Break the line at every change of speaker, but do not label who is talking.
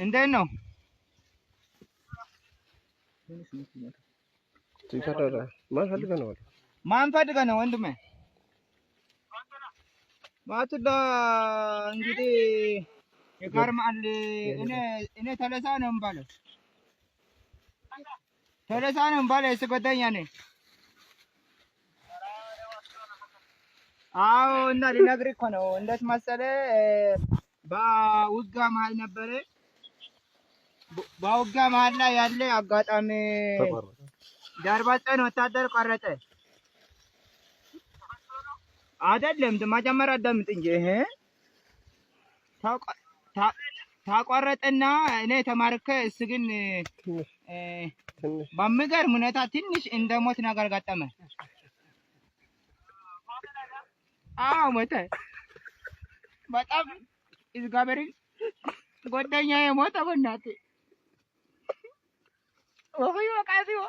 እንዴት ነው?
ማን ፈልገህ ነው?
ማን ፈልገህ ነው ወንድሜ? ማቱላ እንግዲህ ይገርማል። እኔ ተለሳ ነው የምባለው፣ ተለሳ ነው የምባለው። የእሱ ጓደኛ ነኝ። አዎ እና ልነግርህ እኮ ነው። እንዴት መሰለህ፣ በውጋ መሀል ነበረ። በውጋ መሀል ላይ ያለ አጋጣሚ ጀርባቸውን ወታደር ቆረጠ። አይደለም መጀመሪያ አዳምጥ እንጂ። ይሄ ታቆረጠና እኔ ተማርከ፣ እሱ ግን በሚገርም ሁኔታ ትንሽ እንደ ሞት ነገር ገጠመ። አዎ ሞተ። በጣም እግዚአብሔርን ጓደኛዬ ሞተ። በእናትህ ወፍዮ ቃሲዮ።